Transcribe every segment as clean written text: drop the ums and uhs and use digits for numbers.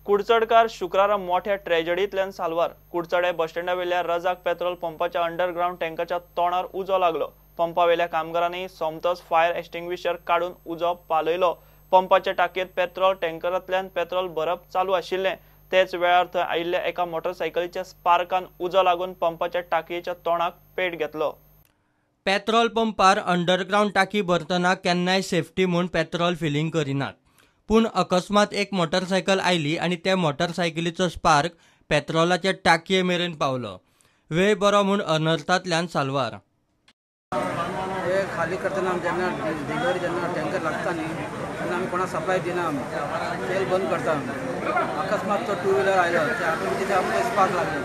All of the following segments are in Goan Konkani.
कुडचडकार शुक्रारा मोठ्या ट्रेजडींतल्यान साल्वार. कुडचडे बसस्टँडावेल्या रजाक पेट्रोल पंपाच्या अंडरग्रावंड टँकाच्या तोंडार उजो लागलो. पंपावेल्या कामगारांनी सोमतोच फायर एक्स्टिंग्विशर काडून उजो पालयलो. पंपाच्या टाकयेंत पेट्रोल टँकरांतल्यान पेट्रोल भरप चालू आशिल्लें. तेच वेळार थंय आयिल्ल्या एका मोटरसायकलीच्या स्पार्कान उजो लागून पंपाच्या टाकयेच्या तोंडाक पेट घेतलो. पेट्रोल पंपार अंडरग्रावंड टाकी भरतना केन्नाय सेफ्टी म्हूण पेट्रोल फिलिंग करिनात, पूण अकस्मात एक मोटरसायकल आयली आनी त्या मोटरसायकलीचो स्पार्क पेट्रोलाच्या टाकये मेरेन पावलो. वेळ बरो म्हूण अनर्थांतल्यान साल्वार. हे खाली करतना जेन्ना डिलिव्हरी जेन्ना टँकर लागता न्ही तेन्ना आमी कोणाक सप्लाय दिना, आमी तेल बंद करता. अकस्मात तो टू व्हिलर आयलो, ते ऑटोमॅटिक आमकां स्पार्क लागलो.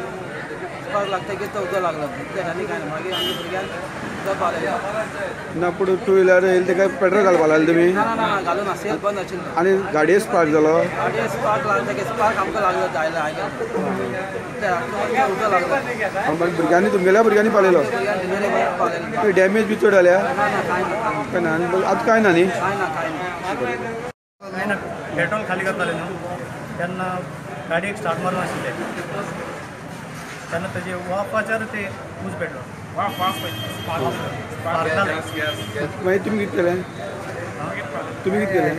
स्पार्क लागतकीर तो उजो लागलो. इतलें आनी कांय ना. मागीर आमी भुरग्यांक उजो पालयलो ना. पूण टू व्हिलर येयले तेका पेट्रोल घालपा लागले तुमी? ना ना ना, घालूं ना, सेल बंद आशिल्लो. आनी गाडये स्पार्क जालो? गाडये स्पार्क लागतकीर स्पार्क आमकां लागलो, आयलो आयलो उजो लागलो. भुरग्यांनी तुमगेल्या भुरग्यांनी पालयलो? डिलिव्हरी डॅमेज बी चड जाल्या? ना ना, कांय ना, कांय ना. आतां कांय ना न्ही? कांय ना, कांय ना. कांय ना, पेट्रोल खाली करताले न्हू तेन्ना गाडयेक स्टार्ट मारून आशिल्ले तेन्ना तेजे वाफाचेर ते उज पेटलो. मागीर तुमी कितें केलें? तुमी कितें केलें?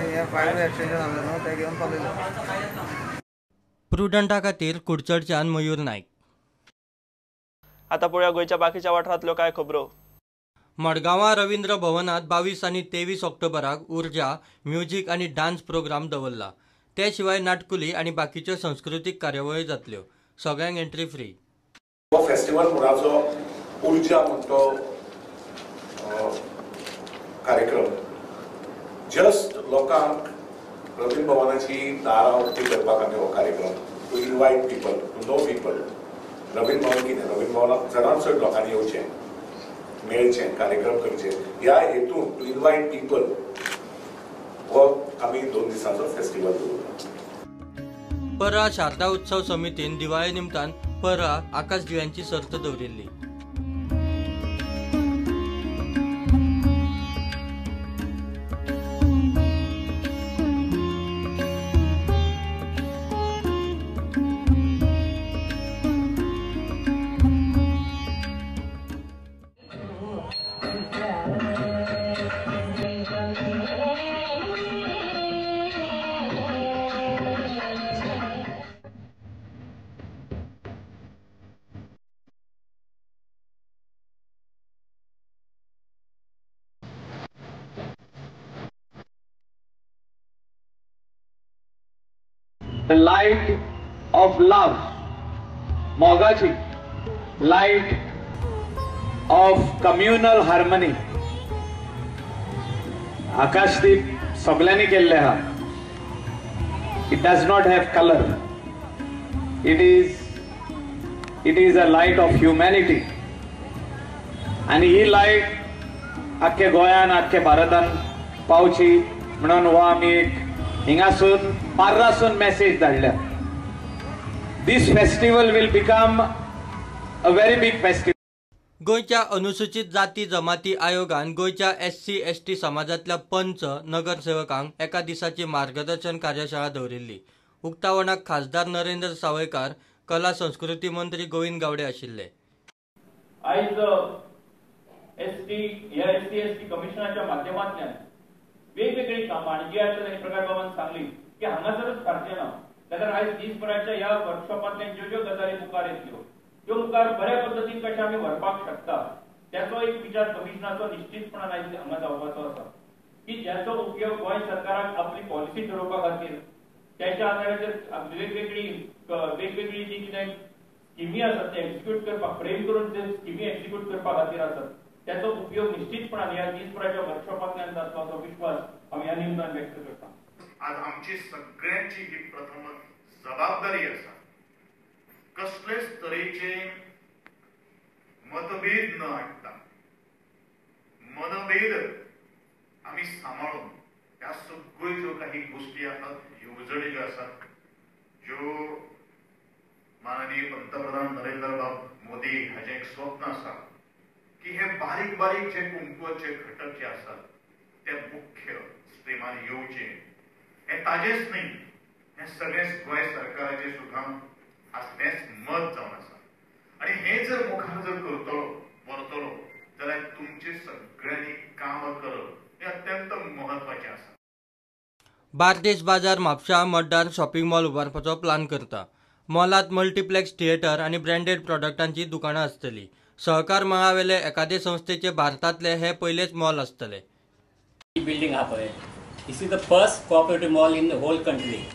प्रुडंटा खातीर कुडचडच्यान मयूर नायक. आतां पळोवया गोंयच्या बाकीच्या वाठारांतल्यो कांय खबरो. मडगांवां रवींद्र भवनांत 22 आनी 23 ऑक्टोबराक उर्जा, म्युजीक आनी डान्स प्रोग्राम दवरला. ते शिवाय नाटकुली आनी बाकीच्यो संस्कृतीक कार्यावळी जातल्यो. सगळ्यांक एंट्री फ्री. हो फेस्टिवल मुळाचो उर्जा म्हणटो कार्यक्रम जस्ट लोकांक रवींद्र भवनाची दारां उक्ती करपाक आमी हो कार्यक्रम to invite people, to know people. Ravindra Bhavan कितें, रवींद्र भवनाक चडांत चड लोकांनी येवचें, मेळचें, कार्यक्रम करचे ह्या हेतून टू इनवायट पीपल हो आमी 2 दिसांचो फेस्टिवल दवरला. परा शारदा उत्सव समितीन दिवाळे निमतान परा आकाश दिव्यांची सर्त दवरिल्ली. The light of love, मोगाची, light of communal harmony. आकाशदीप सगळ्यांनी केल्ले आहा. It does not have color. It is a light of humanity. आनी ही लायट आख्खे गोंयान, आख्खे भारतान पावची म्हणून हो आमी एक हिंगासून पार्रासून मेसेज धाडल्या. This festival will become a very big festival. गोंयच्या अनुसूचित जाती जमाती आयोगान गोंयच्या SC ST समाजांतल्या पंच नगरसेवकांक एका दिसाची मार्गदर्शन कार्यशाळा दवरिल्ली. उक्तावणाक खासदार नरेंद्र सावयकार, कला संस्कृती मंत्री गोविंद गावडे आशिल्ले. आयज एसटी ह्या एससी एसटी कमिशनाच्या माध्यमांतल्यान वेगवेगळी कामां आनी जी आतां तांणी प्रकाश बाबान सांगली की हांगासरूच थारचें ना, जाल्यार आयज दीसभराच्या ह्या वर्कशॉपांतल्यान ज्यो ज्यो गजाली मुखार येतल्यो त्यो मुखार बऱ्या पद्दतीन कशें आमी व्हरपाक शकता त्याचो एक विचार कमिशनाचो निश्चितपणान आयज हांगा जावपाचो आसा की ज्याचो उपयोग गोंय सरकाराक आपली पॉलिसी ठरोवपा खातीर त्याच्या आधाराचेर वेगवेगळी वेगवेगळी जी कितें स्किमी आसात ते एक्झिक्यूट करपाक, फ्रेम करून ते स्किमी एक्झिक्यूट करपा खातीर आसात त्याचो उपयोग निश्चितपणान ह्या दीसभराच्या वर्कशॉपांतल्यान जातलो असो विश्वास आमी ह्या निमतान व्यक्त करता. आज आमची सगळ्यांची ही प्रथम जबाबदारी आसा कसलेच तरेचे मतभेद न हाडटा मनभेद आमी सांबाळून ह्या सगळ्यो ज्यो काही गोष्टी आसात, येवजण्यो ज्यो आसात ज्यो माननीय पंतप्रधान नरेंद्रबाब मोदी हाचें एक स्वप्न आसा की हे बारीक बारीक जे कुंकवाचे घटक जे आसात ते मुख्य स्ट्रीमान येवचे. हे ताजेच न्ही, हें सगळें गोंय सरकाराचें सुद्दां आज तेंच मत जावन आसा. आनी हें जर मुखार जर करतलो व्हरतलो जाल्यार तुमचे सगळ्यांनी कामां करप हें अत्यंत म्हत्वाचें आसा. बार्देस बाजार म्हापशा मड्डार शॉपिंग मॉल उबारपाचो प्लान करता. मॉलात मल्टिप्लेक्स थिएटर आनी ब्रँडेड प्रॉडक्टांची दुकानां आसतली. सहकार मळावेले एकादे संस्थेचे भारतांतले हे पयलेच मॉल आसतले. ही बिल्डिंग आहा पळय, this is the first cooperative mall in the whole country.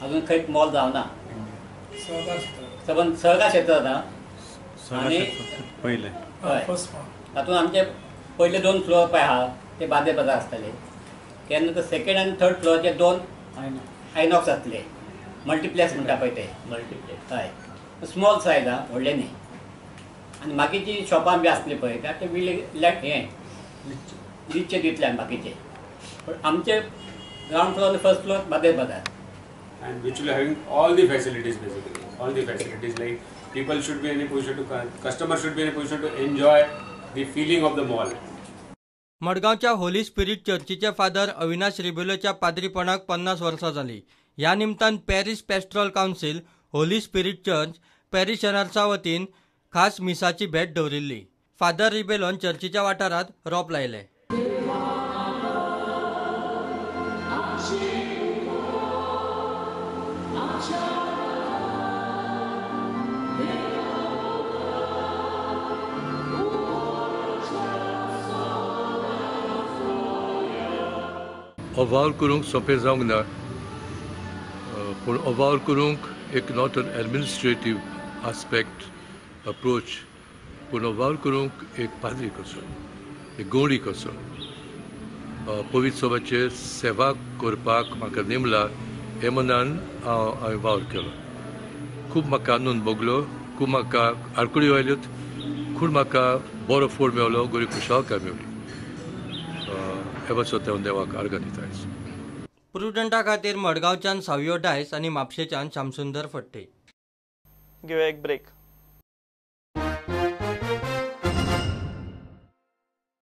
अजून खंयच मॉल जावना, सबंद सहकार क्षेत्र जाता आनी पयले हय तातूंत आमचे पयले 2 फ्लोर पळय आहा ते बार्देस बाजार आसतले. त्या नंतर सेकंड आनी थर्ड फ्लोराचे 2 आयनॉक्स आसतले, मल्टिप्लेक्स म्हणटा पळय ते मल्टिप्लेक्स, हय स्मॉल सायज आहा, व्हडले न्ही. आनी बाकीची शॉपां बी आसली पळय ते विलेज हें लिजचे दितले आमी बाकीचे, पण आमचे ग्रावंड फ्लोर आनी फर्स्ट फ्लोर बार्देस बाजार. And which will having all the facilities, basically all the facilities, like people should be in a position to, customer should be in a position to enjoy the feeling of the mall. मडगांवच्या होली स्पिरिट चर्चीचे फादर अविनाश रिबेलोच्या पाद्रीपणाक 50 वर्सां जाली. ह्या निमतान Paris pastoral council, Holy Spirit church पॅरिशनर्सा वतीन खास मिसाची भेट दवरिल्ली. फादर रिबेलोन चर्चीच्या वाठारांत रोप लायले. अवार करूंक सोंपें जावंक ना, पूण अवार करूंक एक not an administrative aspect approach, पूण अवार करूंक एक पाद्री कसो, एक गवळी कसो पवित्र सभाचेर सेवा करपाक म्हाका नेमला हे मनान हांवें वावर केलो. खूब म्हाका आनंद भोगलो, खूब म्हाका आडखळी आयल्योत, खूब म्हाका बरो फोड मेवलो, बरी खुशालकाय मेवली. हे पासत हांव देवाक आर्गां दिता. प्रुडंटा खातीर मडगांवच्यान सावियो डायस आनी म्हापशेच्यान श्यामसुंदर फट्टे. घेवया एक ब्रेक.